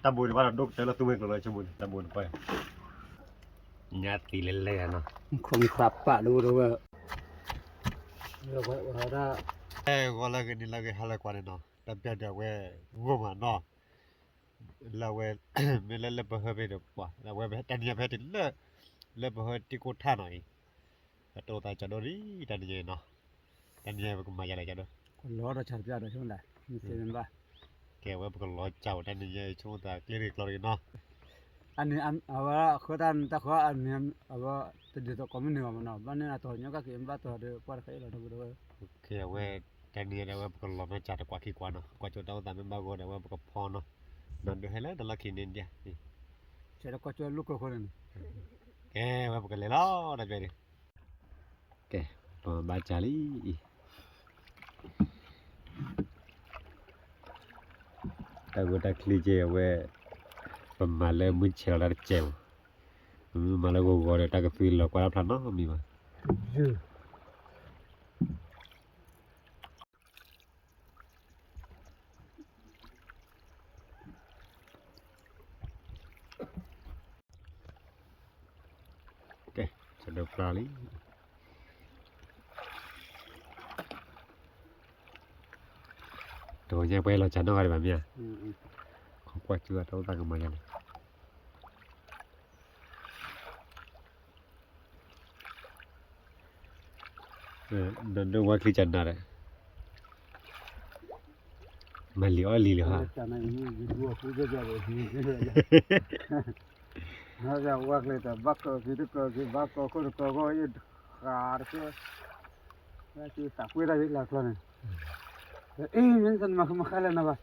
တၢ်ဘိန့ၣ်ဘၣ်ဒီးဒိၣ်ကတၢၢ်လၢသူဝဲကျိၤလၢဆိကမိၣ်န့ၣ် တၢ်ဘိန့ၣ်ပှဲၤ ညါသံလဲၤလဲၤနီၤ ခိၣ်မံခွါပာ်ဒိၣ်ဒိၣ်ဝဲ ဂီၤလၢဂ့ၤန့ၣ်လၢဂ့ၤဟါလၢကွၢ်န့ၣ်နီၤ တၢ်ပျၢ်ဒၣ်ဝဲဂီၢ်မးနီၤ လၢအဝဲ မ့ၢ်လၢလၢပဟၢဖဲန့ၣ်ပှၤ အဝဲတၢ်နံၤညါဖဲတလၢ လၢပဟၢတံၢ်ကိၢ်ထၣ်နီၤအံၤ ပတိၢ်သးကၠီဒိၣ်ဒံး တၢ်နံၤညါနီၤ တၢ်နံၤညါပကမၤယၤလဲၣ်ကၠီဒိၣ် ကလီၤဒီးဆၣ်တပျၢ်ဒီးဆိလဲၣ် မ့ၢ်သ့န့ၣ်ဘၣ် ကဲဝဲပကလီၤကၠီဝဲတၢ်နံၤညါ ဆိကမိၣ်သးကျ့တဂ့ၤကျီတဂ့ၤနီၤ အန့ၣ် အဝဲဃၢတၢ်တၢ်ဃီအန့ၣ် အဝဲ တဒ်သိးကိးမုၢ်နံၤဘၣ်မနီၤ ဘၣ်န့ၣ်အတီၤညီကၢ်က့ၤဘၣ်တီၤဒီးပှၢ်တခါအံၤလီၤဒီး ကဲဝဲ တၢ်နံၤညါဒီးဝဲပကလီၤနီၢ်ကၠီတကွၢ်ခံကွၢ်နီၤ ကွၢ်ကၠိတၢ်အိၣ်သးမ့ၢ်ဘၣ်ဂီၤဒီးဝဲပကဖီနီၤ နီၢ်ဒုးဟဲလၢတၢ်လီၢ်ခံန့ၣ်ဒ် ဆဲးလၢကွၢ်ကၠိလီၢ်ခိခိၣ်န့ၣ် ကဲဝဲပကလဲၤလီၤ တၢ်ပျၢ်ဒံး ကဲ ပဘၣ်ကၢ်လံအံၤ တၢ်ဂိၢ်တၢ်ချံကဲဝဲ ပမၤလၢမုၢ်ဆဲးလီၤတၢ်တကဲးမး ပမ့ၢ်မၤလၢဂီၤဂီၤဒီးတၢ်ကသွံလီၤကွၢ်တၢ်ဖျါနီတမံၤဘၣ် ကဲ ကၠီဒိၣ်ဖျါလံ တဂီၤညါပှဲၤလီၤကၠီနီၢ်ဂၤဒံးဘၣ်မ့ၢ်ဧါ ခီကွၢ်ကၠိတၢ်အိၣ်သးကမၤယၤလဲၣ် ဒီးဒိၣ်ဝဲချံကၠီနၤဒီး မၤလံာ်အီၣ်လံာ်လံဟါ ဝဲကျဲတၢ်ဘၣ်ကီၢ်ခံတကီၢ်ခံ ဘၣ်ကီၢ်ခိၣ်တကီၢ်ခိၣ် ဘၣ်ကီၢ်ခိၣ်တကီၢ်ခိၣ် ယဃးတကီၢ် သးပှ့ၤတၢ်ဂ့ၢ်လၢကျီန့ၣ် အ့ မ့ၢ်နမၤဃုမၤဃါလဲၣ်နဘၣ် ဒီး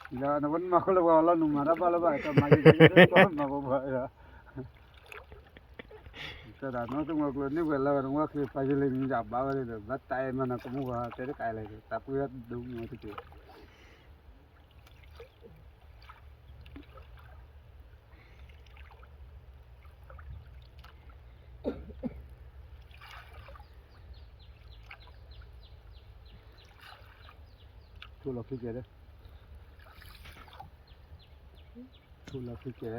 နဝဲနမၤဃုလၢပှၤအလီၢ်နမၤတၢ်ဘၣ်လၢဘၣ် တမၤယကမၤပှၤဒီး တဒၣ်နီၢ်သူမွဲကျိၤန့ၢ်ဝဲလၢဝဲနဝဲချံပာ်ယလံနယဘၣ်ဝဲဒီး ဘၣ်တၢ်အဲၣ်မးနကမူၢ်ဝဲတဲတကးလဲၣ် သးပှ့ၤဒိၣ်မူတက့ၢ် ထူလီၤခံကဲဒီး ထူလီၤခံကဲ တ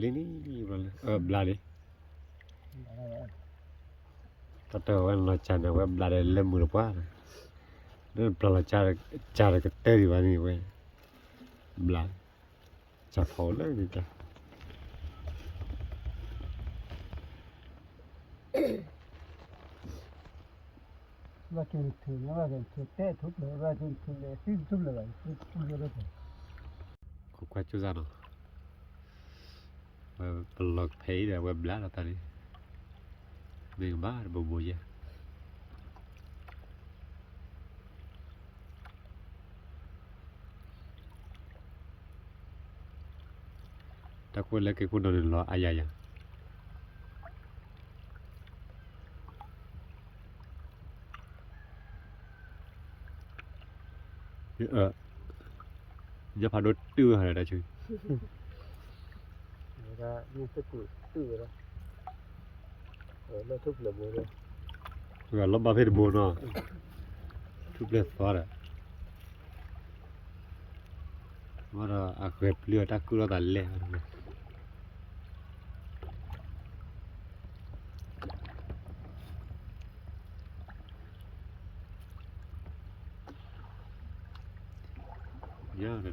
လံန့ၣ် ဘျါလံ တၢ်တဝဲလီၤကၠီန့ၣ် ဝဲဘျါဒီးလၢမုာ်တပှၢ် လၢပျၢ်လီၤကၠီဒီးကတၢၢ်ဒံးဘၣ်န့ၣ်ဝဲ ဘျါ ကၠီဖီလၢန့ၣ်တၢ် ခိၣ်ခွါကၠိစၢ်နီၤ ပလီၤဖဲအံၤဒီး ဝဲဘျါလီၤတၢ်န့ၣ် မ့ၢ်ကဘၣ်တဘိဘိယဲၢ် တၢ်ခိၣ်လၢက့ၤခိၣ်ဒီးန့ၣ်လီၤအါယၤယၤ ညၣ်ဖးဒိၣ်တုၢ်ဝဲဟးလၢတၢ်ဆူ ညၣ်သ့ၣ်ကူၣ်တုၢ်ဝဲဒၣ် လၢထူၣ်ဖျဲးဘိဒီး လီၤဘၣ်ဖဲတဘိနီၤ ထူၣ်ဖျဲးသီဒီး မ့ၢ်ဒီးအဃဲၤပျုၢ်အတၢ်ကုၢ်လိာ်သးလဲၣ် ညါဒီး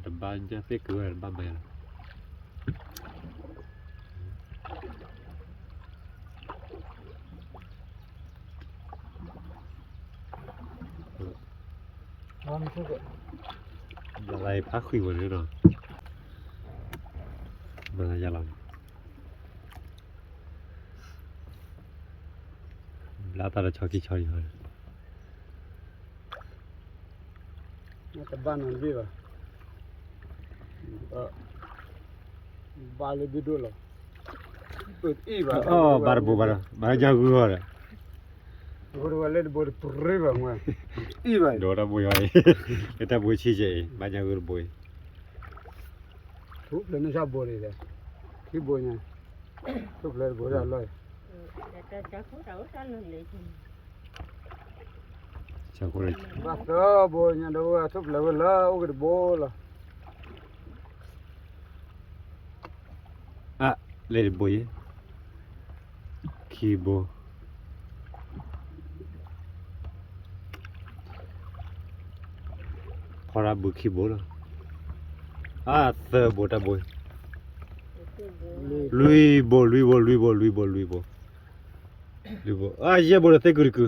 တဘၣ်ညၣ်သ့ၣ်ကုၢ်ဝဲတဘၣ်မၤလီၤ ဘျါလၢဖးဃံဝဲန့ၣ်နီၤ မၤလၢယၤလီၤ ဘျါသးဒီးဆီခံဆီယီၤ တဘၣ်နီတဘ့ၣ်ဘၣ် ဘၣ်လၢဘ့ၣ်ဒိၣ်လီၤ အီၣ်ဘၣ်တဘိဘၣ်ဒီး ဘၣ်ညါဂုၢ်အီၤဒီး ဂိၢ်တဝဲလၢတဘိတပြ့ဘၣ်မွဲ အံၣ်ဘၣ် ဒီးတၢ်ဘိယီၤအံၤ လၢတၢ်ဘိဆံးကဲအံၤ ဘၣ်ညါဂုၢ်တဘိအံၤ ထူၣ်ဖျဲးန့ၢ်ဆၣ်ဘိန့ၣ်ဒီး ခံဘိညါ ထူၣ်ဖျဲးတဘိတၢ်လီၢ်အံၤ တၢ်တၢ်ခိၣ်တၢ်အိၣ်တၢ်လီၢ်လဲၣ် ဘၣ်သၢဘိညါဒီး ဝဲထူၣ်ဖျဲးဝဲလၢအိၣ်က့ၤတဘိလီၤ. အါ, လဲၤတဘိယဲ, ခံဘိ, ဖီရၣ်ဘုခံဘိလီၤ. အါ, သၢဘိတၢ်ဘိ, လွံၢ်ဘိ, လွံၢ်ဘိ, လွံၢ်ဘိ, လွံၢ်ဘိ, လွံၢ်ဘိ, လွံၢ်ဘိ, အါ, ယဲၢ်ဘိဒီးသ့ၣ်ကုတကု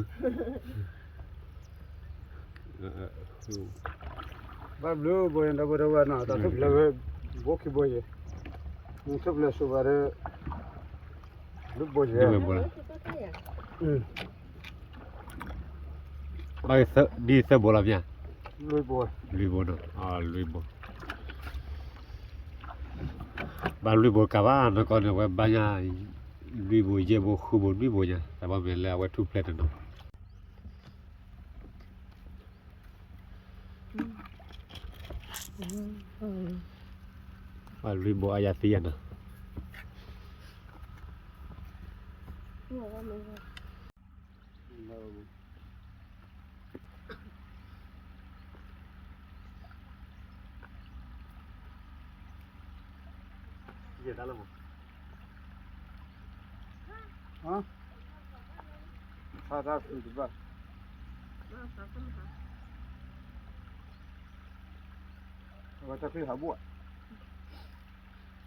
ဘၣ်ဘျုးဘိန့ၣ် ဒီပုၢ်ဝဲၢ်နီၤ, တၢ်ထူၣ်ဖျဲးဝဲ ဘိခံဘိယဲ, နထူၣ်ဖျဲးစိဘၣ်ဒီး ဘျုးဘိယဲ, ဘၣ်သၢ, ဒ်သၢဘိလီၤမ့ၢ်ဧါ, လွံၢ်ဘိ, လွံၢ်ဘိနီၤ, လွံၢ်ဘိ, ဘၣ်လွံၢ်ဘိကးဘၣ်နီၤ, ကီန့ၣ် အဝဲဘၣ်ညါ လွံၢ်ဘိ ယဲၢ်ဘိ ဃုဘိ နွံဘိညါ, တၢ်ဘၣ်မ့ၢ်လၢအဝဲထူၣ်ဖျဲးတနီၤ ဘၣ်လွံၢ်ဘိအါယၤသံယၤနီၤ. ယဲၢ်တၢ်လၢမး ဟါ, ဖးတၢ်ဖုးတဘၣ်, အဝဲတၢ်ချံဟးဘိၣ်,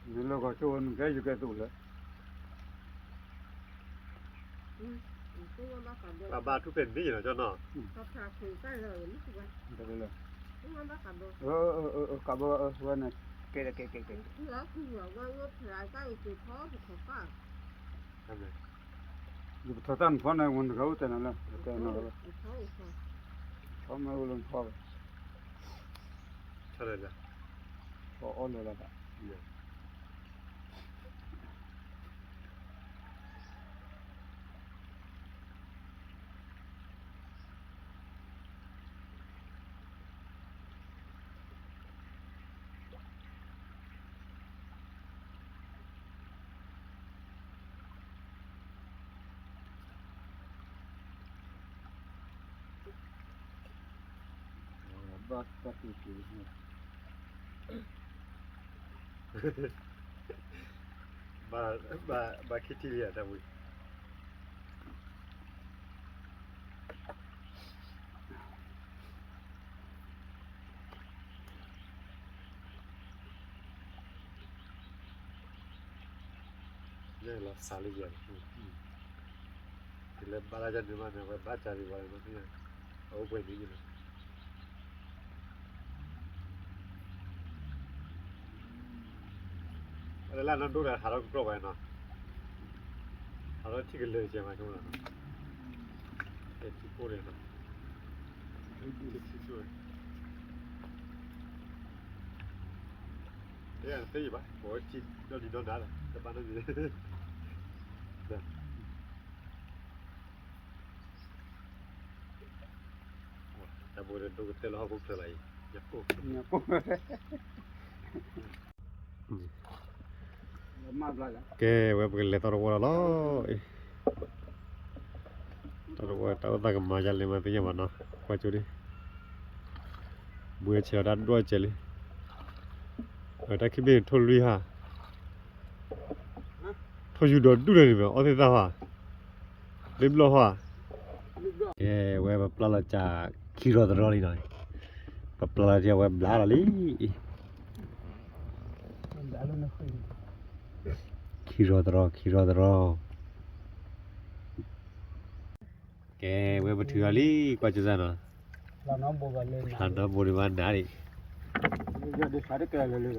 နလၢဂီၤကၠိဝဲနကဲယကဲသိးလၢ ဘၣ်ဘၣ်ထူၣ်ဖျဲးန့ၣ်နီၤ, ကၢ်ဘီ, ဝဲန့ၣ်, ကဲ, ကဲ, ကဲ, ကဲ, ယပထီၣ်တၢ်နဖီန့ၣ် ဝဲနကအိၣ်တဲနၤလၢ တဲနၤလၢ ဆီမ့ၢ်အိၣ်လၢနဖီဘၣ်, ဆီလၢ, ဆီအီၣ်လၢလၢဘၣ်. ဘၣ်တၢ်တူၢ်က့ၤ, ဘၣ်, ဘၣ်, ဘၣ်ခံထံၣ်လံတၢ်ဝံၤ လၢလီၤစးလၢယဲၢ်, တုၤလၢဘၣ်တၢ်ဒုးမးန့ၣ် ဝဲဘၣ်ကၢ်ဒံးဝဲလၢမ့ၢ်, အအိၣ်ပှဲၤန့ၣ်လီၤ. အလၢလၢနီၢ်ဒိၣ်ဒီးဟးထီၣ်ကကြၢးဝဲနီၤ, ဟးထီၣ်ထံၣ်ကလၢာ်ကဲမးဆိနီၤ, ကဲထံကိၢ်န့ၣ်နီၤ, ထံဆိ, တသ့ဘၣ် ပဝဲထံဒီနံၤဒီနၤလီၤ တဘၣ်နီတမံၤ တၢ်ဘိဒီးဒိကတၢၢ်လၢဟီၣ်ခိၣ်ချၢလီၤအံၤ, ကဲ ဝဲပကလဲၤသီတဝီလီၤလီၤ, တၢ်တဝီတၢ်အိၣ်သးကမၤယါလဲၤမၤသ့ၣ်ညါဘၣ်နီၤ, ကွၢ်ကၠိဒံး, ဘှဲဆဲးလီၤတၢ်ဒွဲၣ်စဲးလံ, တၢ်ခံဘ့ၣ်န့ၣ်ထိၣ်လွံၢ်ဟါ ထိၣ်ယူၤဒီးဒူၣ်လၢန့ၣ်မ့ၢ် အီၣ်သ့ၣ်သၣ်ဟါ, လ့ဘျီၣ်ဟါ, ကဲ ဝဲပပျၢ်လီၤစၢ်ခံရီသရီလံနီၤ, ပပျၢ်လီၤတံၢ်ဝဲဘျါလီၤလံ, ခံရီသရီ ခံရီသရီ, ကဲ ဝဲပထုးအီၤလံ ကွၢ်ကၠိစၢ်နီၤ, ဖျါနီဘိဒံးဘၣ်နၤဒံး ဖျါလီၤဒ်လဲၣ် ပှၤတဂၤစးလၢလီၤတ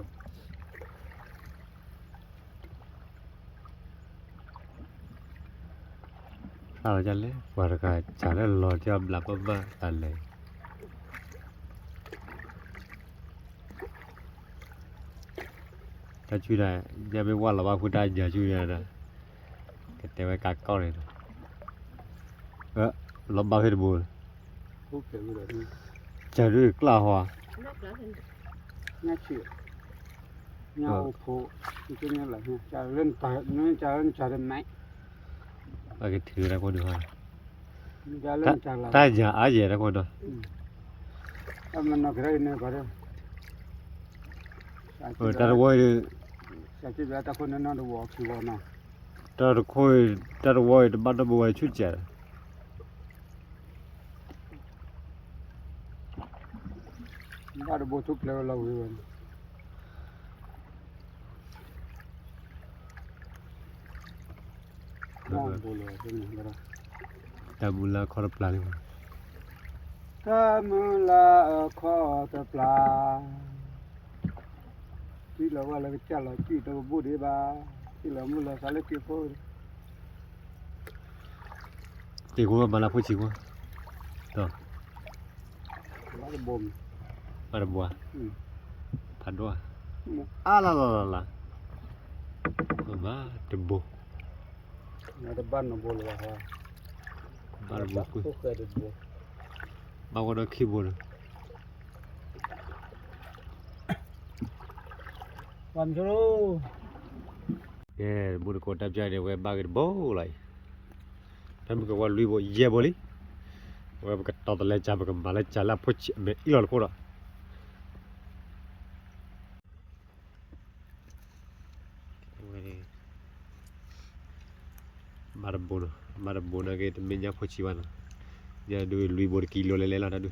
ံၢ်အီၤဘျးပၢၢ်ဘၢၣ်သးလဲၤ, တၢ်ဆူၣ်ဒၣ် ညၣ်မ့ၢ်ဝၢ်လီၤဘၣ်ဖုတၢ်ညၣ်ဆူၣ်ဒၣ်, ကတဲဝဲကးကီၢ်န့ၣ်, လီၤဘၣ်ဖဲတဘိ, ကၢ်ဒုးကျၢ်ဟီ, ညၣ်အိၣ်ဖိ, လၢနကၢ်လၢနကၢ်တမဲ, အကထုးဒၣ်ကိၣ်ဒုးဟါ, တၢ်ယၤအါယဲၢ်တၢ်ခိၣ်ဒီး, တၢ်တဝီအံၤ, တၢ်တခိၣ်, တၢ်တဝီအံၤ တဘၣ်နီတဘိဝဲဆူၣ်စဲးဒီး ဘၣ်တဘိထူၣ်ဖျဲးဝဲလီၤဝံၤဝဲန့ၣ်, တၢ်မုၢ်လၢအခီၣ်တပျၢ်လံ, တၢ်မုၢ်လၢအခီၣ်တပျၢ်, ထံၣ်လီၤဝဲလၢကစၢ်လီၤ စံၣ်တကဘူၣ်ဒံးဘၣ်, ထံၣ်လီၤမုၢ်လၢသးလၢစံၣ်ဖိ တ့ၢ်ဃိမၤလၢဖိဆံးဃိ, ဘၣ်တဘိ, ဖးဒိၣ်, အါလၢလၢလၢလၢ, ဘၣ်တဘိ, ဘၣ်တဘိ, ဘၣ်တဘိ, ဘၣ်ဝဲဒီးခံဘိဒီး ကဲ, မူတကိးတၢ်ပျၢ်န့ၣ် အဝဲဘၣ်ဂ့ၤတဘိလီၤအံၤ, ဖဲမုၢ်ကဝီၤလွံၢ်ဘိယဲၢ်ဘိလံ, အဝဲပကတီၤသလဲကၢ် ပကမၤလၢကၢ်လၢအဖိဆံးအမဲာ်အံၣ်လီၤတခိၣ်ဒီး, ဘၣ်တဘိနီၤ, ဘၣ်တဘိနာ်က့တမ့ၢ်ညၣ်ဖိဆံးဘၣ်နီၤ, ညၣ်ဒုလွံၢ်ဘိတကံလိလဲၤလဲၤလီၤတၢ်ဒု,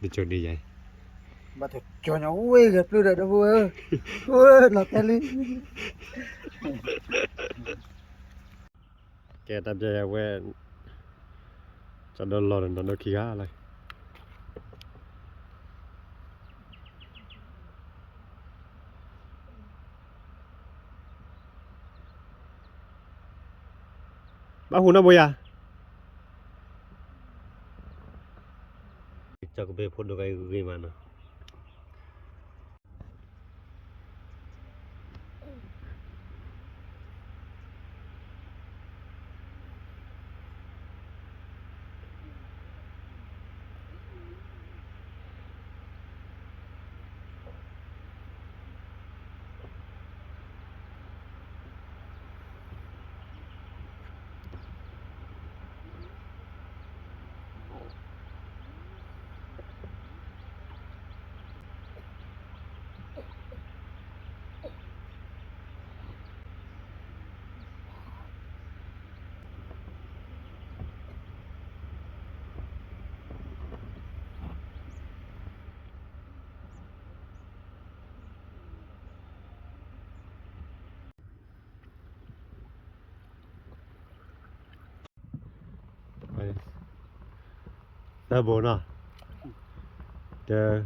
နကၠီၤန့ၢ်ယၤ, ဘၣ်တကၠီၤညါဝဲဂဲၤပျုၢ်ဒီးတဘိ, လီၤတဲာ်လံ ကဲတၢ်ပျၢ်ယၤဝဲ, ကၠီဒိၣ်လီၤဒီးနီၢ်ဒိၣ်ခံဂၤလီၤ, ဘၣ်ဟူးနီၢ်ဘိယၤ, ကၠီကဘ့ၣ်ဖိဒိၣ်ကဂ့ၤမးနီၤ သၢဘိနီၤ, တၢ,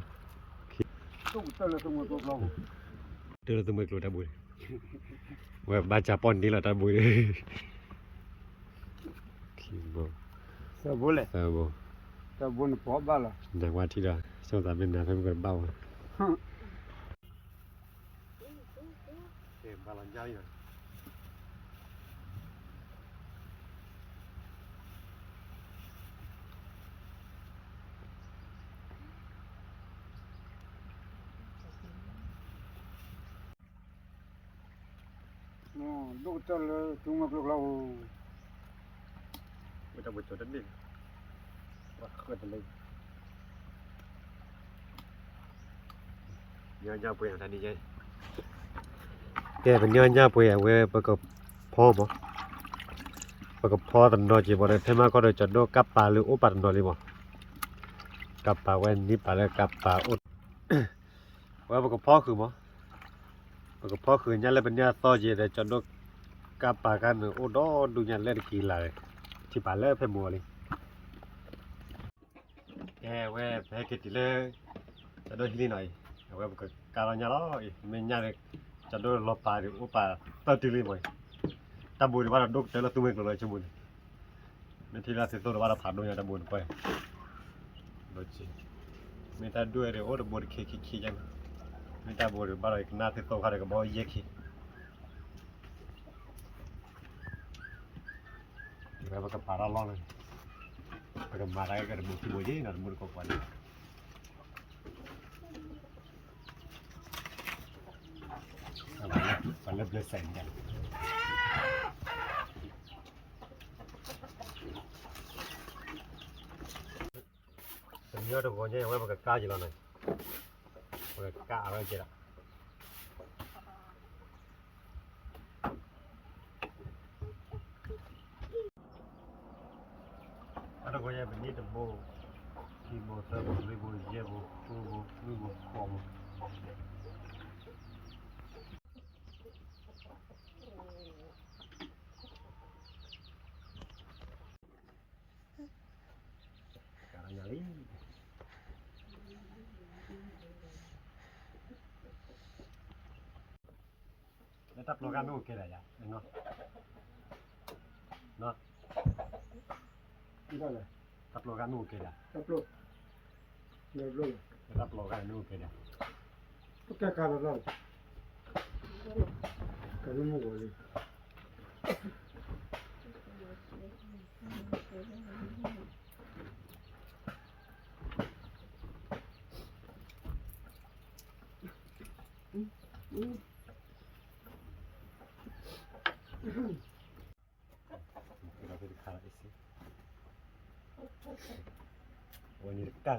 တၢ်လၢသမုၢ်ကျိၤတၢ်ဘိ, ဝဲဘၣ်စၢ်ပီၣ်န့ၣ်လီၤတၢ်ဘိ, ခံဘိ, သၢဘိ, သၢဘိ, နဝါထံဒီး ဆိသးမ့ၢ်နၤဖဲမုၢ်ကဘၣ်ဝဲ ဘၣ်လီၤညါလံနီၤ, ဒိၣ်ကတၢၢ်လၢ ထူမုၢ်ကျိၤကျါဧိၤ, ဝဲတၢ်ဘိကၠီတန့ၢ်, ဝဲဃၢတလၢ ညီညၣ်ပှဲၤတၢ်န့ၣ်ယဲ, ကဲ ပညီညၣ်ပှဲၤအဝဲပကဖီမး, ပကဖီတနီၤက့ၤဘၣ်ဒီး ဖဲမၤခီဒီး ကၠီဒိၣ်ကၢ်ပာ်လၢအိၣ်ပာ်တနီၤလံမး, ကၢ်ပာ်ဝဲနံၣ်ပာ်လၢကၢ်ပာ်အိၣ် ဝဲပကဖီဃုာ်မး, ပကဖီဃုာ်ညၣ်လၢပန့ၢ်အသီက့ၤဒီး ကၠီဒိၣ်ကၢ်ပာ်ခါန့ၣ် အိၣ်ဒီဒူၣ်ညါလၢတက့ၤလၢ်, ထံပာ်လၢဖဲမုၢ်အီၤလံ. ကဲဝဲပဟဲက့ၤတုၤလၢ ကၠီဒိၣ်ဟံးလံနီၤအံၤ, အဝဲပကကါလီၤညၣ်လီၤအံၤ, မ့ၢ်ညၣ်န့ၣ် ကၠီဒိၣ်လီၤပာ်ဒံးအိၣ်ပာ်သၢတုၤလံမးအံၤ, တၢ်ဘိဒံးဘၣ်ဒီးဒိၣ်ကတၢၢ်လၢသူမွဲကျိၤလၢဆိကမိၣ်န့ၣ် မ့ၢ်ထံၣ်လၢသုသိၣ်ဒီးဘၣ်ဒီးဖးဒိၣ်ညါတၢ်ဘိန့ၣ်ပှဲၤ, မ့ၢ်တၢ်ဒိၣ်အံၤဒီးအိၣ်တဘိတခ့ခံခံယါန့ၣ်, မ့ၢ်တၢ်ဘိဒီးဘၣ်ဒီးကနၣ်သုသိၣ်ခါဒီးကဘီယဲၢ်ခံ ဝဲပကပာ်ထီၣ်လီၢ်လၢ, ပကမၤတၢ်ကဲကတဘိခံဘိယဲၢ်နီၤ တမူတကိးကွၢ်န့ၣ်, ပှၤလၢပျၢၤစဲးန့ၣ် တၢ်လၢ ပှၤလၢပျၢၤစဲးန့ၣ် တၢ်လၢ ဒီးတဂီၤညါအံၤ အဝဲပကကါက့ၤလီၤန့ၣ်, ပကကါအဝဲကဲဒၣ် အတဂီၤညါ ပနံၤတဘိ, ခံဘိ, သၢဘိ, လွံၢ်ဘိ, ယဲၢ်ဘိ, ဃုဘိ, နွံဘိ, ဃိးဘိ. ကါလံ, လၢတၢ်ပျီဂၤမ့ၢ်အိၣ်ကဲဒၣ်ယၤ, တၢ်ပျီဂၤမ့ၢ်အိၣ်ကဲဒၣ်, တၢ်ပျီဂၤမ့ၢ်အိၣ်ကဲဒၣ်, ဝဲန့ၣ်တ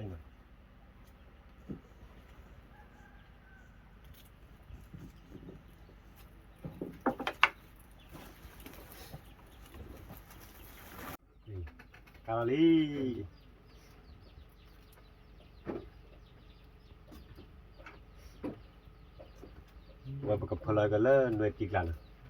ကါလံနီၤ. ကါလီၤလံ. ဝဲပကဖၢလီၤက့ၤလၢနွဲၣ်တံၢ်ကျါန့ၣ်.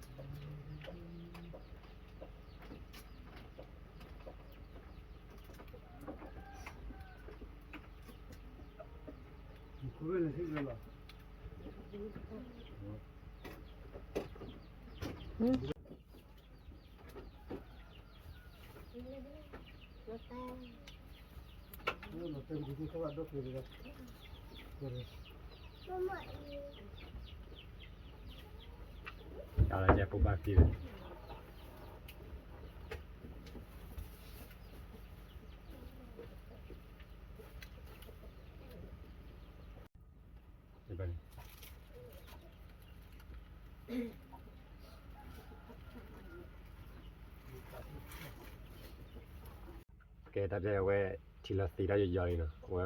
ကဲ တၢ်တဲဝဲ ထံလီၤသံးတၢ်ယီၤယီၤလံနီၤ, အဝဲ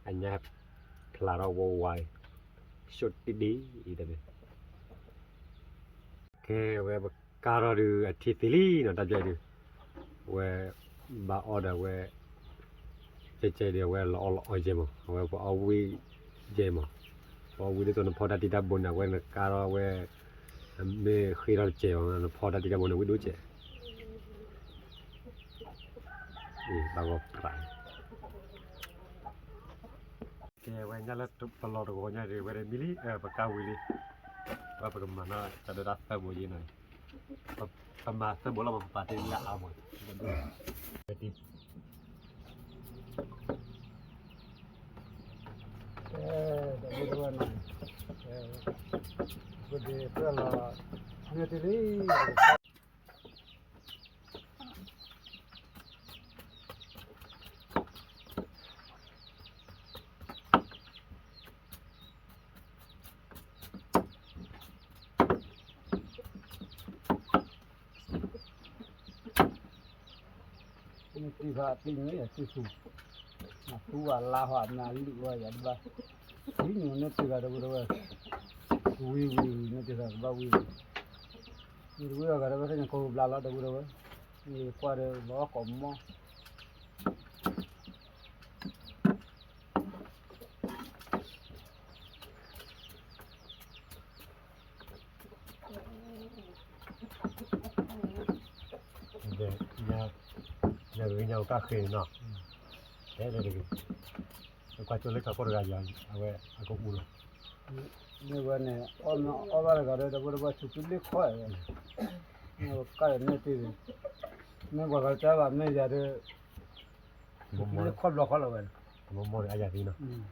အညါဖျါထီၣ်ဝါဝါလံ, ဆိၣ်တံၢ်ဒံးအံၤတဘ့ၣ်. ကဲ အဝဲပကါထီၣ်ဒုးအထံသံးလံနီၤ တၢ်တဲဒုး, ဝဲ ဘၣ်အီၣ်ဒီးဝဲ ကဲကဲဒီး အဝဲလီၤအီၣ်လီၤအီယဲမး, အဝဲပအီၣ်ဝံၣ်ယဲမး, ပအီၣ်ဝံၣ်ဒ်သိးနဖီတၢ်တံၢ်တၢ်ဘိန့ၣ် အဝဲနကါထီၣ်ဝဲ မ့ၢ်ဃ့ထီၣ်တကဲးအီၤ နဖီတၢ်တံၢ်တၢ်ဘိန့ၣ် ဝံၣ်ဒိၣ်ကဲး. ဘၣ်ဂီၤပြး, ကဲဝဲညါလၢပလီၤတဂီၤညါဒီး ဝဲဒၣ်မံလံ, ပကါဝံၤလံ, ဝဲပကမၤနီၣ်တၢ်ဒိတၢ်သၢဘိယဲနီၤ, ပမၤသၢဘိလီၤ ပပာ်တ့ၢ်လၢအါမး, တၢ်ဘိတဝဲနီၤ, ပဒ့ၣ်ပၢၢ်လီၤ, မ့ၢ်တ့ၢ်လံ နတ့ၢ်ဘၣ်အတ့ၢ်န့ၣ် ယတ့ၢ်ဆူ, နသူဝဲလါဟီ နလုၢ်ဝဲယၤတဘၣ်, ဒ်န့ၣ်နတ့ၢ်ဘၣ်တဝဲတဝဲ, ဝံၤဝံၤဝံၤ နတ့ၢ်ဘၣ်ကဘၣ်ဝံၤဝံၤ, နတဝံၤအဂၤတဝဲ နကဘျါလီၤတဝဲတဝဲ, နကွၢ်ဒီးလီၤကိးမီၢ် ညါဂ့ၤညါကါဃ့န့ၣ်နီၤ, တဲလၢတဂ့ၤ, ကွၢ်ကၠိလၢထီၣ်ခိၣ်တဂၤယၤ အဝဲအကအူလီၤ, မ့ၢ်ဝဲန့ၣ် အီၣ်ဘၣ်တဂၤဒီး တဘိတဘိဆူးပလ့ၣ်ခီၣ်, မ့ၢ်ကါန့ၣ်တ့ၢ်, မ့ၢ်ပှၤဂၤတဲဘၣ်မ့ၢ်ယၤဒီး, ဆူးပလ့ၣ်ခီၣ်ဘျီခီၣ်လီၤဝဲ, မိၢ်မိၢ်န့ၣ်အယၤသံနီၤ. တ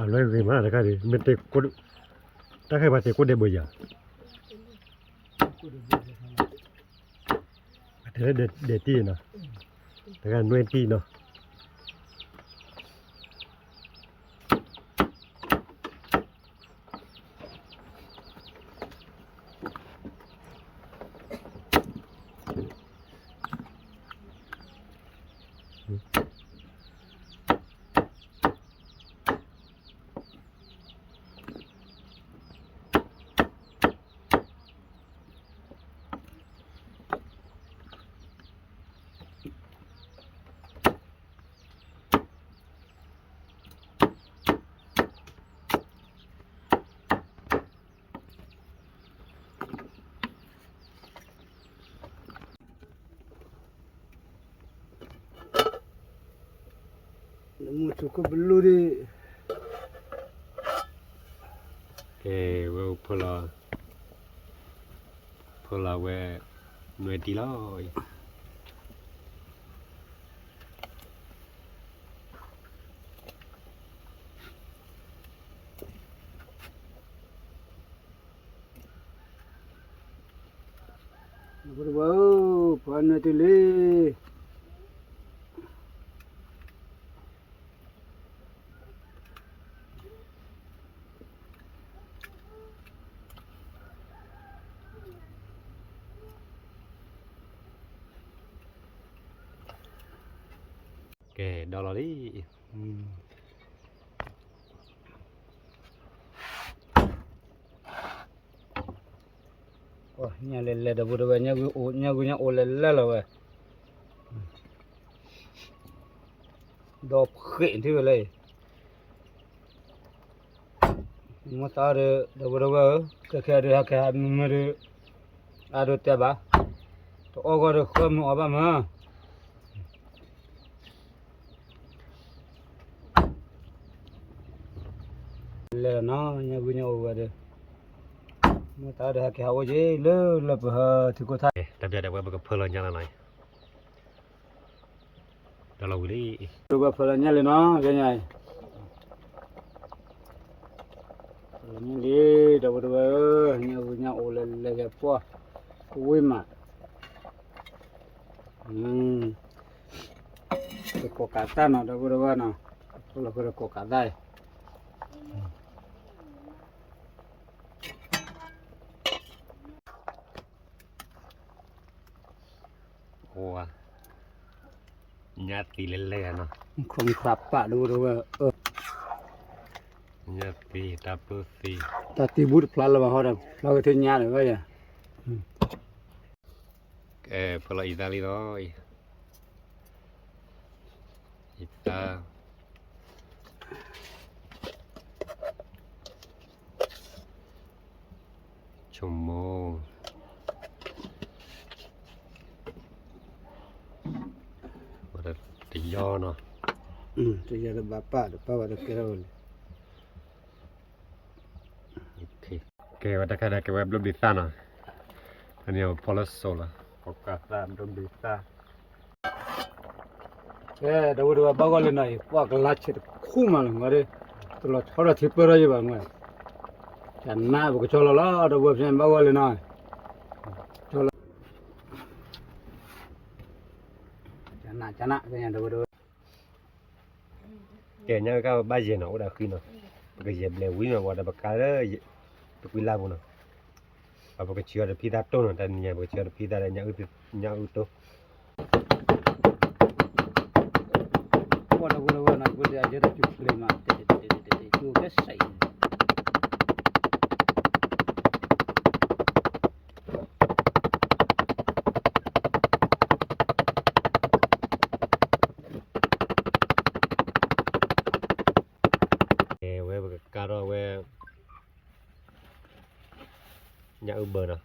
အလွဲဂ့ၤမးတခါဒီး မ့ၢ်တဲ တၢ်ခဲပှၤတဲကိးဒဲးဘၢယၤ, အတဲလၢဒဲးတံၢ်နီၤ, တဂၤနွဲၣ်တံၢ်နီၤ. နမူထူခိၣ်ပလူဒံး, ကဲ, ဝဲအိၣ်ဖၢလီၤ, ဖၢလီၤဝဲ, နွဲၣ်တံၢ်လီၤအံၤ. ဒီပုၢ်ဒီဝဲၢ်ဧၢ, ပှၤနွဲၣ်တံၢ်လံ. ကဲ, ဒီးလီၤလံ. ညၣ်လဲၤလဲၤ ဒီပုၢ်ဒီဝဲၢ်, ညၣ်ဂုၤညၣ်အိၣ်လဲၤလဲၤလီၤဝဲ, ဒီးဖှ့ၣ်ထံဝဲလၢအံၤ. မိၢ်သးဒီး ဒီပုၢ်ဒီဝဲၢ်ဧၢ, ခဲခဲဒုးဟဲကဟးမုာ်မုာ်ဒီး, အါဒိးတဲဘၣ်, တအီၣ်ဂီၢ်ဒီးဃၢမုာ်အီၤဘၣ်မး. လဲၤလီၤနီၤ, ညၣ်ဂုၤညၣ်အိၣ်ဝဲဒီး, မိၢ်သးဒီးဟဲကဟးအိၣ်က့ၤလၢလၢပဟၢထံခိၣ်ထါ, တၢ်ပျၢ်ဒီးဝဲပကဖၢလီၤညၣ်လီၤနီၤ. ဒီးလီၤဝံၤလံ, ဒီပုၢ်ဒီဝဲၢ်ဖၢလီၤညၣ်လံနီၤ, ကဲညါအံၤ, ဖၢလီၤညၣ်လံ, ဒီပုၢ်ဒီဝဲၢ်ဧၢ, ညၣ်ဂုၤညၣ်အိၣ်လဲၤလဲၤယဲၢ်ပှၢ်, ဝံၤမး, တကိးကးသၣ်နီၤ ဒီပုၢ်ဒီဝဲၢ်နီၤ, ဖၢလီၤဃုာ်တကိးကးသၣ်အံၤ. ညၣ်သံလဲၤလဲၤနီၤ, ခီမခါပာ်ဒီပုၢ်ဒီဝဲၢ်, ညၣ်သံတၢ်ပၢၢ်သံ, တၢ်သံဘူးတဖျါလၢၤဘၣ်ဟီဒီး ဖျါက့ၤထဲညါလၢၤဘၣ်ယၤ. ကဲ, ဖၢလီၤအံသၣ်လံလီၤ, အံသၣ် ဆိကမိၣ်, ဝဲဒၣ်တယီနီၤ, တယီတဘၣ်ပာ်ဒီးပာ်ဝဲတကဲထီၣ်ဝဲလံ. ကဲဝဲတခါဒီး ကဲဝဲဘျီဘျံးသၣ်နီၤ, အန့ၣ်ဖီလၢစိးလီၤ, ကိးကးသၣ်ဘျီဘျံးသၣ်. ကဲ, ဒီပုၢ်ဒီဝဲၢ်ဘၣ်ဂီၢ်လံနီၤအံၤ, ပှၤကလါဆဲးတခူမးလီၤ, မ့ၢ်ဒီး တလီၤဆီဒီးထံပၢၢ်ထီၣ်ယံၤဘၣ်မ့ၢ်, ကနၣ်ပကဆီလီၤလီၤ ဒီပုၢ်ဝဲၢ်ဖဲဘၣ်ဂီၢ်လံနီၤ, ကနၣ်ကနၣ် ဒီပုၢ်ဒီဝဲၢ် ကဲ, ညၣ်အုၣ်ကၢ်ဘၣ်ယဲၢ်နီၤ, အိၣ်ဒီးဃံနီၤ, ပကယဲၢ်ဘျဲးဝံၤနီၤ, ပှၤဒီးပကါလၢ တကွံလၢ်ပူၤနီၤ, ပကဆံးအီၤတဖံသၣ်တိၢ်နီၤ, တနံၤညါ ပကဆံးအီၤတဖံသၣ်တိၢ်နီၤ, တနံၤညါပကညၣ်အုၣ်တိၢ် ပှၤဒီပုၢ်ဒီဝဲၢ်နီၤ, ပကတဲအကဲတၢ်စူၤချ့မး, တဲတဲတဲတဲတဲ စူၤကဲစဲးအံၤ ညၣ်အုၣ်ဘၢနီၤ,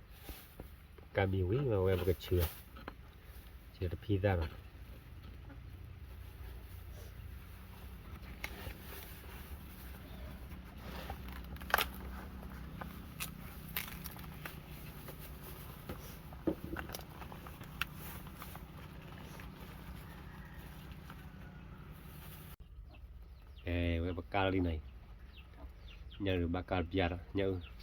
ကးဘံးဝံၤဝဲ ပကဆူၣ်, ဆူၣ်တဖံသၣ်နီၤ. ဝဲပကးလံနီၤ, ညၣ်အုၣ်ဘၣ်ကးတပျၢ်ဒီး ညၣ်အုၣ်.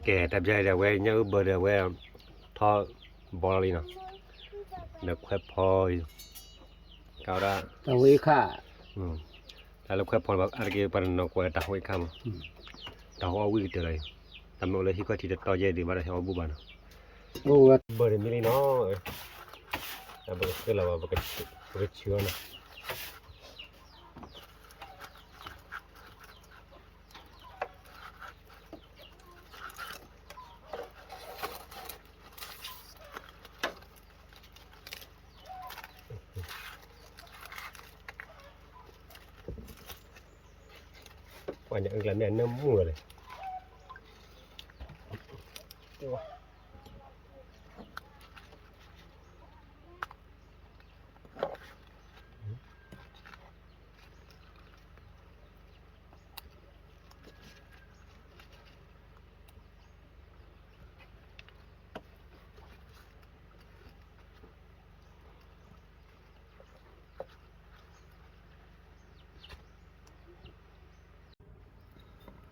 ကဲ တၢ်ပျၢ်ဒီး အဝဲညၣ်အုၣ်ဘၢဒီး အဝဲထီၣ်ဘီလီၤလံနီၤ, ဒီးခွဲးဖီ, ကဝဲဒၣ် တၢ်ဟူးအ့ၣ်ခၣ်, တၢ်လၢခွဲးဖီဘၣ် အါတက့ၢ်ပှၤတနီၤကိးတၢ်ဟူးအ့ၣ်ခၣ်မး, တၢ်ဟူးအီၣ်ဝံၣ်ကတၢၢ်လီၤအံၤ, တၢ်မ့ၢ်အိၣ်လၢဟံၣ်ခီၣ်ထံးတတီယဲၢ်ဒံးဘၣ်ဒီး ဟဲအီၣ်ဘူၣ်ဘၣ်နီၤ. ဘၢဒီးမံလံနီၤ, ပကဃ့လီၤဘၣ် ပကဆူၣ်အီၤနီၤ. ပှၤညၣ်အုၣ်ကျါမ့ၢ်အနၢမူၢ်လီၤလဲၣ်.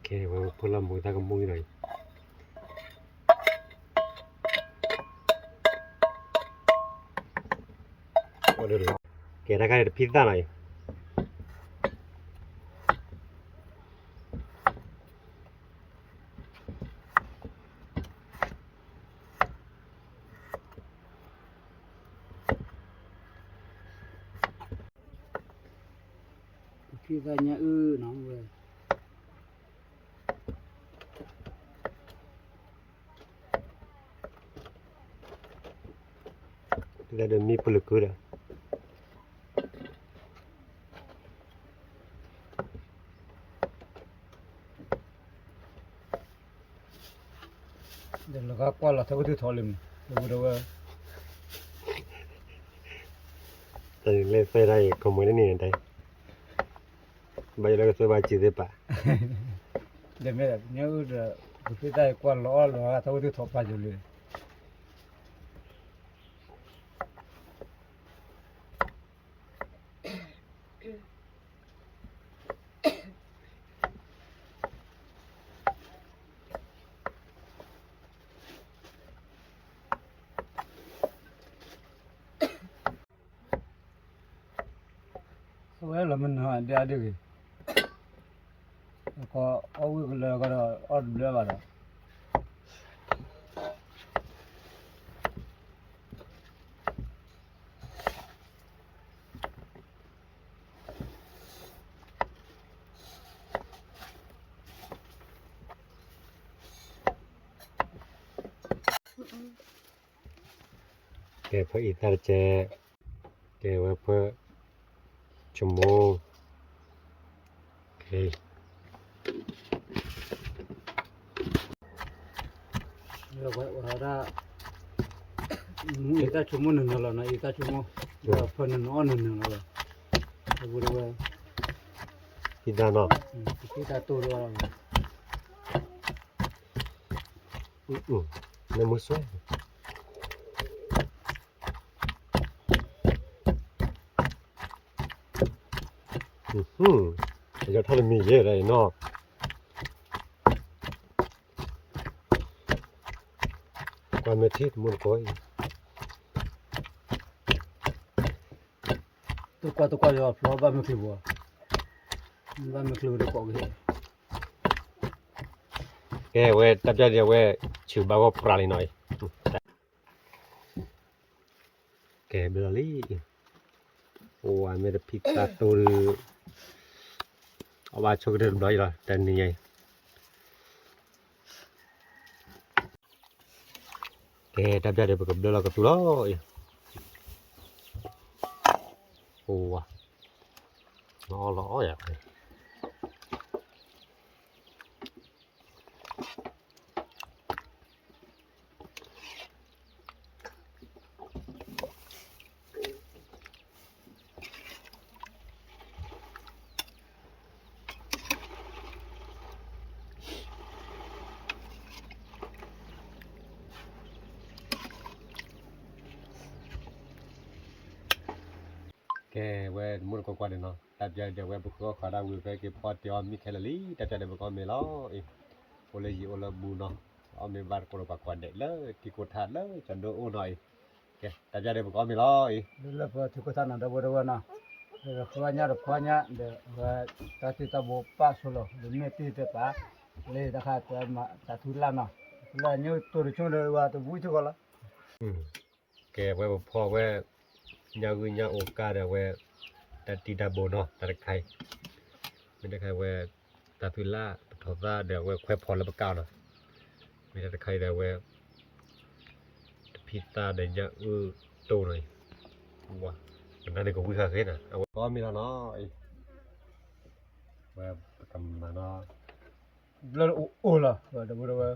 ကဲ ဝဲဖိလၢမူတၢ်ကမူၣ်အံၤဒီး, ကဲ တၢ်ခါန့ၣ်တဖံသၣ်နီၤအံၤ. ဖံသၣ်ညၣ်အုၣ်နီၤဝဲ, ဖံသၣ်ဒီးမံပလုာ်ကုဒီး ဒီးလီၤဂာ်ကွၢ်လီၤထီၣ်ကထုးထီၣ်လံမး, ဒီပုၢ်ဒီဝဲၢ်, တၢ်လဲၤသွဲၣ်တၢ်အံၤ comment န့ၣ်တၢ်, ဘၣ်ယိၣ်လၢကသွဲၣ်ဘၣ်စံးသ့ၣ်ပာ်, ဒီးမ့ၢ်ညၣ်အုၣ်ဒီး ပဖံသၣ်အံၤကွၢ်လီၤအီၣ်လီၤဂာ်ထီၣ်ကထုးထီၣ်ပာ်ယိၣ်လံ. အဝဲလီၤမနုၤဒ်အါဒ်ဂ့ၤ, ကီအီၣ်ဝံၣ်ကလၢကဒီးအီၣ်တဘျၢဘၣ်ဒီး ကဲ ဖၢအံၤသၣ်တကဲ, ကဲဝဲဖၢ ဆိကမိၣ်, ကဲ ဝဲဒၣ် မူအံၤတၢ်ဆိကမိၣ်နၢၤနၢၤလီၤနီၤ, အံၤတၢ်ဆိကမိၣ်, ဒီးဖၢနၢၤနၢၤအီၣ်နၢၤနၢၤလီၤ, အဝဲဒၣ်ဝဲ ဖံသၣ်နီၤ, ဖံသၣ်တိၢ်တဝဲလီၤ, နမုၢ်စွဲ ယထီၣ်တမံၤယဲၢ်ဒၣ်အံၤနီၤ, ကွၢ်မဲာ်ထံတမူတကိးအံၤ, တကွၢ်တကွၢ်ယီၤဖျီဘၣ်မ့ၢ်ချုးဘၣ်, ဘၣ်မ့ၢ်ချုးတကိးက့ၤ, ကဲဝဲတၢ်ပျၢ်ဒံးအဝဲ ဆူၣ်ဘၣ်ဂီၢ်ပြးလံနီၤအံၤ ကဲဘျီလံ, အိၣ်ဝဲမ့ၢ်တဖံသၣ်တိၢ်ဒီး, အဘၣ်ဆိကတၢၢ်တဘျီအံၤလီၤ တနံၤညါအံၤ, ကဲတၢ်ပျၢ်ဒံးပကဘျၢလီၤကသူလီၤအံၤ, အိၣ်ဝဲ, အီၣ်လီၤအီၣ်ယၤ ကဲ, ကဲ ဝဲတမူတကိးကွၢ်ဒဲးနီၤ, တၢ်ပျၢ်ဒဲးဝဲပဃုအီၣ်ဃာ်ဒၣ်ဝံၤ ပဟဲက့ၤဖီတ့ၢ်အီၣ်မံခဲလၢာ်လံ, တၢ်ပျၢ်ဒဲးပကအီၣ်မ့ၤလီၤအံၤ, အိၣ်လၢယံၤအိၣ်လၢဘူးနီၤ, အီၣ်မ့ၤဘၣ်တကိးဒီးပှၤကွၢ်ဒဲးလၢထံကိးထါလၢကၠီဒိအိၣ်နီၤအံၤ, ကဲ တၢ်ပျၢ်ဒဲးပကအီၣ်မ့ၤလီၤအံၤ, လၢလၢပထံကိးထါနီၤ ဒီပုၢ်ဝဲၢ်နီၤ, ဒီးဃုအီၣ်ညၣ်ဒီးဖီညၣ်ဒီး ဝဲတၢ်တ့တၢ်ဘိပၣ်ဆိလီၤ ဒီးမ့ၢ်တ့ၢ်တဲပာ်, လၢတၢ်ခါတၢ်မၤတၢ်သူလၢ်နီၤ, လၢညိတိၢ်တဆိဒီးဝဲတဝံထီၣ်ကီးလီၤ. ကဲ ဝဲပဖီဝဲ ညၣ်ဂုၢ်ညၣ်အိၣ်ကါဒီးဝဲ တၢ်တံၢ်တၢ်ဘိနီၤ, တၢ်တခါအံၤ, မ့ၢ်တၢ်တခါအံၤဝဲ တၢ်သူလၢ်ပထီၣ်သၣ်ဒီးဝဲခွဲဖီလၢပကါနီၤ, မ့ၢ်တၢ်တခါအံၤဒီးဝဲ တဖံသၣ်ဒီးညၣ်အုၣ်တိၢ်နီၤအံၤ, ပနၢ်န့ၣ်ကဝံၣ်ဃာ်ဃ့နီၤ အဝဲကီမ့ၢ်လီၤနီၤအံၤ, ဝဲပကမၤနီၤ, ဘျၢအိၣ်အိၣ်လီၤ ဝဲတဝဲတဝဲ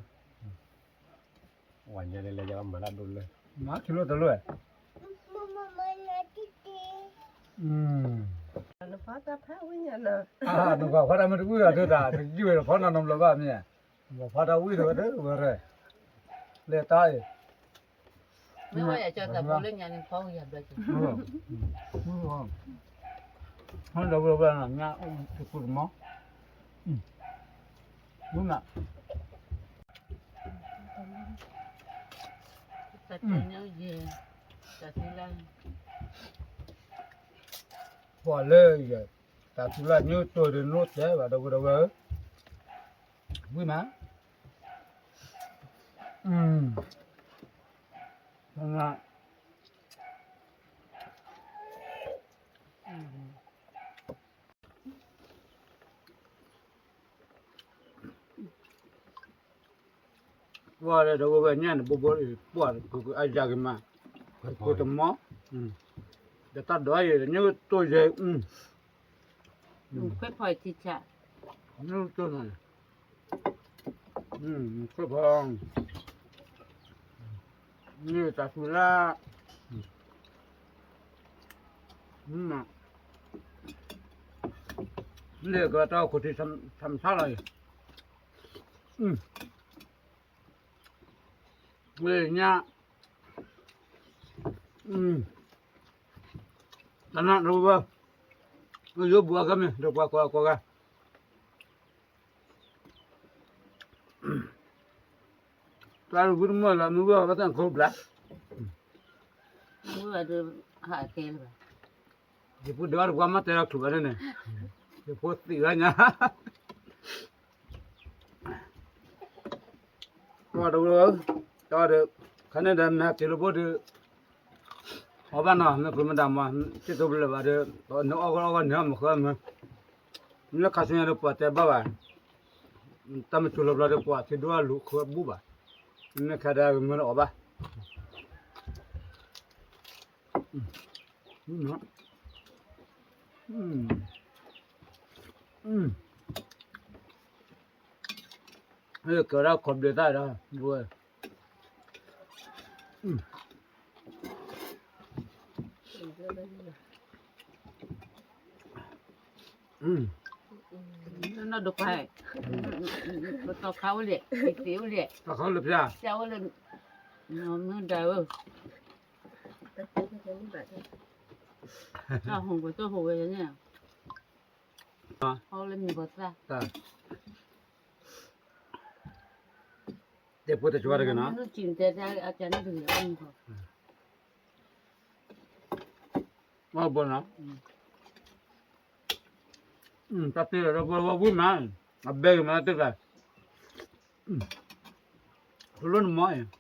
ဝဲညါလၢလၢယမၤလၢဒိၣ်လၢ မၤထူလိၣ်တလိၣ်, နဖးတၢ်ဖးဝံၣ်ညါနီၤ, နကွၢ်ဖးတၢ်မ့ၢ်တဝံၣ်ဒီးတၢ် တယုၢ်ဝဲဖးနီၤနီၤဘျီဘၣ်မ့ၢ်, နကွၢ်ဖးတၢ်ဝံၣ်ဒီးဝဲတဝဲရဲၣ်, လဲၤတၢ်အံၤ မ့ၢ်ဝဲယကၠီသးဖိလၢညါန့ၣ် ဖီဝံၤယၤဘျီကၠီ, ဒီးဝဲဝဲနီၤ ညၣ်တကူတမီၤ, ဝံၤမး တၢ်တညၣ်ယဲ, တၢ်သူလၢ်, ပှၤလၢယဲ, တၢ်သူလၢ်ညိတိၢ်ဒီးနိၣ်တဲဘၣ် ဒီပုၢ်ဒီဝဲၢ်ဧၢ, ဝံၤမး, ပှၤလၢတဝဲဝဲညၣ်န့ၣ် ဘိဘိအံၤ ပှၤကကအယၢ်က့ၤမး, ကတမီၤ, ဒီးတၢ်ဒိးအံၤ ညိတိၢ်ယဲ, ခွဲဖီအံၤထံဆး, ညိတိၢ်နီၤ, ခွဲဖီ, ညိတၢ်သူလၢ်, လၢကတၢၢ်ခိၣ်ထံးဆၣ်ဆၣ်လီၤအံၤ, လၢညါ, တၢ်နၢ်တဝဲ, ယိဘူးအဂၤမ့ၢ် ဒီးပှၤကိးဂၤ, တၢ်ဝံတမီၢ်လီၤ မ့ၢ်ဝဲဘၣ်တၢ်ခိၣ်ဘျါ, မ့ၢ်ဝဲဒီး, ဟးကဲလၢၤဘၣ်, ယဖိဒိၣ်တပှၢ်မ့ၢ်တဲလီၤချုးဘၣ်န့ၣ်, ယဖိသံးဝဲညါ, တဝဲ, တဝဲဒီး, ခါန့ၣ်ဒီး မ့ၢ်ဟဲက့ၤလၢဘိဒီး, အီၣ်ဘၣ်နီၤ မ့ၢ်ကျိမ့ၢ်ဒၣ်မး, စ့ၢ်ကီးဘျၢဘၣ်ဒီး, နအီၣ်ဂီၢ်အီၣ်ဂီၢ်န့ၣ်မ့ၢ်ဃၢမ့ၢ်, မ့ၢ်လၢခါဆူညါဒီးပှၤတဲဘၣ်ဘၣ်, တၢ်မ့ၢ်တူၢ်လီၤဘျီဒီးပှၤထံဒိၣ်အလူၤဃၢဘူးဘၣ်, မ့ၢ်ခဲဒၣ်ကမ့ၢ်အီၣ်ဘၣ် ကဲဝဲဒၣ်ခီဘျံးသၣ်ဒီး, နီၢ်ဒိးခွါ, ပတီၢ်ခါအိၣ်လဲၣ်, ပသ့အိၣ်လဲၣ်, တၢ်ခါအိၣ်လၢဖျါ, ဖျါအိၣ်လၢ, မုၢ်ဒါဧၢ, တၢ်ဟူးပှၤတၢ်ဟူးဝဲန့ၣ်, ဟီလၢမံၤပှၤသၣ်, တဲဖိတကၠွါတဂ့ၤနီၤ, မ့ၢ်နုၢ်စံၣ်တဲဒၣ်အကန့ၣ်တဂ့ၤ, အီၣ်ဘိနီၤ, တၢ်တ့လီၤဒီးပဝဲဝံၣ်မး, အဘဲဂ့ၤမးတ့ကျါ, လိၣ်နမီၢ်အံၤ,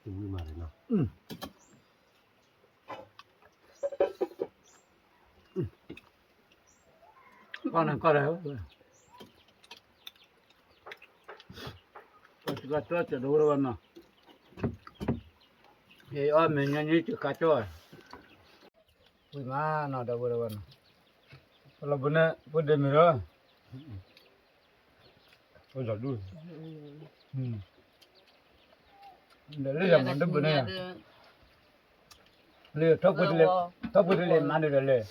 တဝံၣ်မးနီၤ, ကီၢ်န့ၣ်ကီၢ်ဒီး, ပှၤစကၤတၢၢ်ကၠီဒီးဝဲဒၣ်ဝဲနီၤ, ယအီၣ်မဲာ်ညါညါစကၤကၠီ, ဝံၣ်မးနီၤ ဒီးဝဲဒၣ်ဝဲနီၤ, ပလီၤဘိန့ၣ် ပဒဲမ့ၢ်ဒီး, အိၣ်ဒီးဒူၣ်, ဒီးလၢယမၤတဘၣ်န့ၣ်, လၢ ထီၣ်ပှဲၤတလဲၤမၤဒီးလၢ,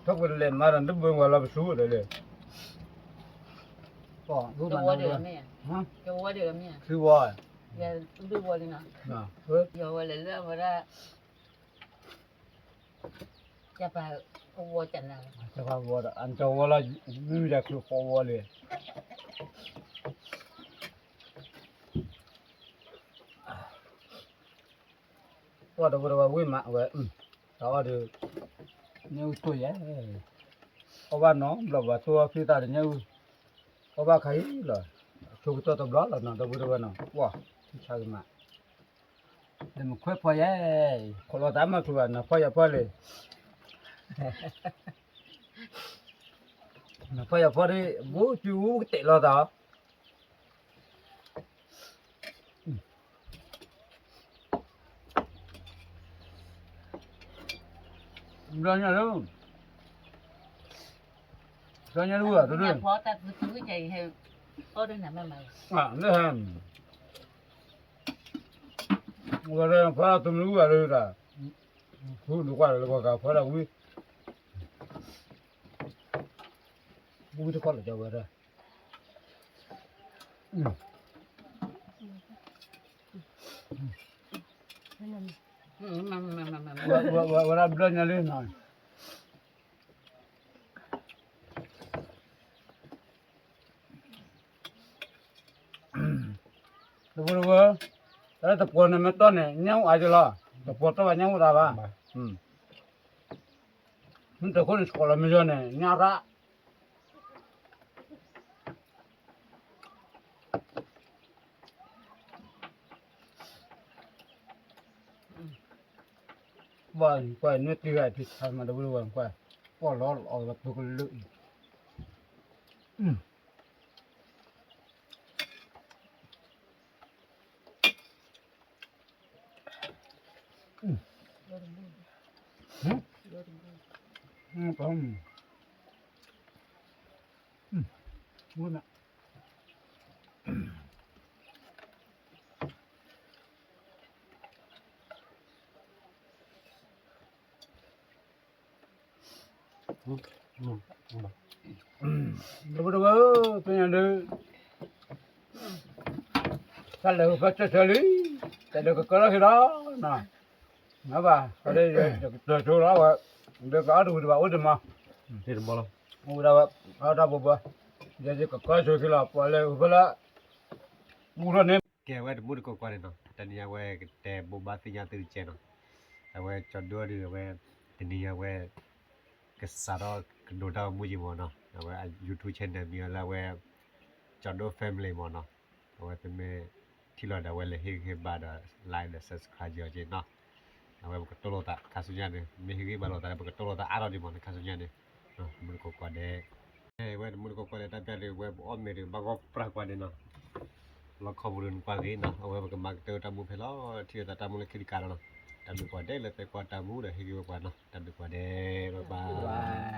ထီၣ်ပှဲၤတလဲၤမၤဒီးတဘၣ်ဝဲလီၤပသူဒီးလၢ, ကဝီၤဒၣ်မ့ၢ်ဧါ, ကဝီၤဒၣ်မ့ၢ်ဧါ, ခံဝီၤ, ဒုဝီၤလံနီၤ, ယဝဲလဲၤလၢအဝဲဒၣ်, ကပၤကဝီၤကနၤ, ကဝီၤဒီး အကဝီၤလီၤ, မ့မ့ၢ်ဒၣ်ချုးဃီဝီၤလံ ပှၤဒီပုၢ်ဒီဝဲၢ်ဝံၣ်မးဝဲ, တၢ်အီၣ်ဒီး, ညၣ်အုၣ်ဆိၣ်ယဲ, အီၣ်ဘၣ်နီတဘျီဘၣ် ဆိၣ်အီၣ်ဖံသးဒီးညၣ်အုၣ်, အီၣ်ဘၣ်ခါအံၤလီၤ, ဆိကတီၢ်တဘျီလီၤနီၤ ဒီပုၢ်ဒီဝဲၢ်နီၤ, ပှၤ, ထံဆါကမး, ဒီးမခွဲးဖီယဲ, ခိးလီၤသးမၤချုးဘၣ် နဖီယဲဖီလံ နဖီယဲဖီဒီး ဘူးစုကတဲာ်လီၤသး, ဘျီညါလၢ, ဘျီညါလၢဝဲ, လၢဟဲ, ဝဲဖီတမုၢ်ဝဲလၢဒၣ်, ဖုနကွၢ်လၢပှၤကဖီတၢ်ဝံၤ, ဝံၤတခီလၢကဝဲဒၣ် ဝဲဒၣ်ဘျီညါလံနီၤ, တပှိၤတဝဲ, တၢ်လၢတပှိၤန့ၣ်မ့ၢ်တီၢ်န့ၣ် ညၣ်အိၣ်အါကလီၤ, တပှိၤတီၢ်ဘၣ်ညၣ်အိၣ်တၢ်ဘၣ်, မ့ၢ်တခိၣ်န့ၣ် ဆှီလီၤမ့ၢ်ယီၤန့ၣ် ညၣ်ရၣ် ဘၣ်ကွၢ်နွံတံၢ်ဂၤဖံဆါမးတဝံၤဝဲကွၢ်, ပီၣ်လီၤလီၤအီၤပကလုာ်အံၤ, တဝဲတဝဲ, ပညိၣ်ဒုး, တၢ်လဲၤဟူးဖဲဆၢဆၢလံ, တၢ်ဒုးကကၢလီၤဟ့ၣ်လီၤ, နဘၣ်, တၢ်ဆိလီၤဝဲ, ဒီးကအီၣ်တဝံၤတဘၣ်အိၣ်ဒံးမး, အိၣ်ဒၣ်ဝဲ, အီၣ်တၢ်ဘိဘၣ်, ယကကၢဆိလီၤ ပှၤလဲၤဟူးဖဲလၢ, ပူထီၣ်န့ၣ်, ကဲဝဲတမူတကိးကွၢ်န့ၣ်နီၤ, တနံၤအံၤအဝဲကတဲဘိးဘၣ်သ့ၣ်ညါသုတကဲနီၤ, အဝဲကၠီဒိၣ်ဒုးအဝဲ, တနံၤအံၤအဝဲ, ကစးထီၣ်ကဒိးတၢ်အိၣ်မူက့ၤမ့ၢ်နီၤ, အဝဲ YouTube channel မံၤအီၤလၢအဝဲ, ကၠီဒိၣ် family မ့ၢ်နီၤ, အဝဲပမ့ၢ်, ထံၣ်လီၤဒီးအဝဲလဲၤဟ့ၣ်ဂံၢ်ဟ့ၣ်ဘါဒီး like ဒီး subscribe က့ၤအီၤက့ၤနီၤ, အဝဲပကတိၢ်လိာ်သးခါဆူညါန့ၣ် မ့ၢ်ဟ့ၣ်ဂံၢ်ဘါလိာ်သးဒီး ပကတိၢ်လိာ်သးအါထီၣ်ဒံးမ့ၢ်နီၤ ခါဆူညါန့ၣ်, တမူတကိးကွၢ်ဒဲး, ဝဲတမူတကိးကွၢ်ဒဲးတၢ်ပျၢ်ဒုး ဝဲပအီၣ်မ့ၤဒုး ဘၣ်ဂီၢ်ပြၢ်ကွၢ်ဒံးနီၤ, လီခီပူၤဒုးနကွၢ်ဂ့ၤနီၤ အဝဲပကမၤကတၢၢ်တၢ်မူဖဲလီၤ ထံၣ်လိာ်သးတၢ်မူလၢခံတကးလီၤနီၤ, တၢ်ဘျုးကွၢ်ဒဲးလၢသုကွၢ်တၢ်မူဒီးဟ့ၣ်ဂံၢ်ဝဲကွၢ်နီၤ တၢ်ဘျုးကွၢ်ဒဲး bye bye.